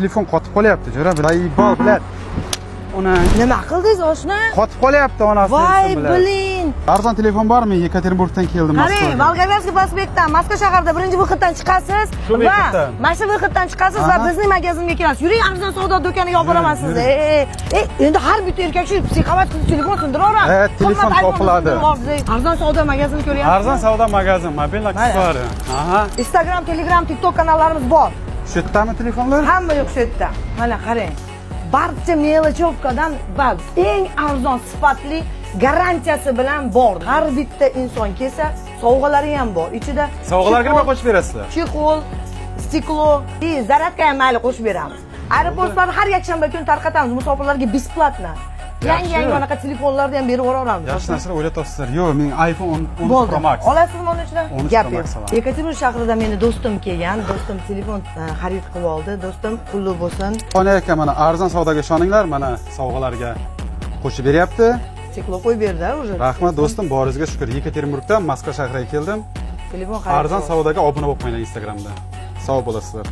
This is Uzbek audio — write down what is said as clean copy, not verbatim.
Telefon qotib qolyapti, jo'ra. Заебал, блядь. Ona. Nima qildingiz, oshna? Qotib qolyapti, onasi. Voy, bilan. Блин. Arzon telefon bormi? Yekaterinburgdan keldim Qarang, Moskvaga. Volgogradskiy prospektdan Moskva shahrida birinchi выход dan chiqasiz Shu va выход dan. mana shu выход dan chiqasiz va bizning magazinga kelasiz. Yuring, arzon savdo do'koniga olib boraman sizni. Yuring. Endi har bitta erkak shu психовать qilib telefon sindiraveradi. Telefon Qimmat iPhone topiladi. sindirib oldi. Arzon savdo magazini ko'ryapsizmi? Arzon savdo magazin, mobil aksessuari. Aha. Instagram, Telegram, TikTok kanallarimiz bor. Shu yerdami telefonlar? Hamma yo'q shu yerda. Mana qarang. Barcha мелочёвка dan va eng arzon, sifatli, garantiyasi bilan bor. Har bitta inson kelsa, sovg'alari ham bor. Ichida Sovg'alarga nima чехол, qo'shib berasizlar? Чехол, стекло и зарядка ham mayli qo'shib beramiz. Aeroportlarni har yakshanba kuni tarqatamiz musofirlarga бесплатно. Yangi Yaxshi. yangi anaqa telefonlarni ham berib yuboramiz. Yaxshi narsalar o'ylatyapsizlar. Yo'q, men iPhone 13 Bo'ldi. Pro Max. Olasizmi uni ichidan? 13 Gap Pro yo'q. Max olaman. Yekaterinburg shahrida meni do'stim kelgan. Do'stim telefon xarid qilib oldi. Do'stim, qulluq bo'lsin. Ona aka, mana arzon savdoga ishoninglar, mana sovg'alarga qo'shib beryapti. Стекло qo'yib berdi уже. Rahmat, do'stim, boringizga shukur. Yekaterinburgdan Moskva shahriga keldim. Telefon xarid Arzon qilib oldi. savdoga obuna bo'lib qo'yinglar Instagramda. Sog' bo'lasizlar.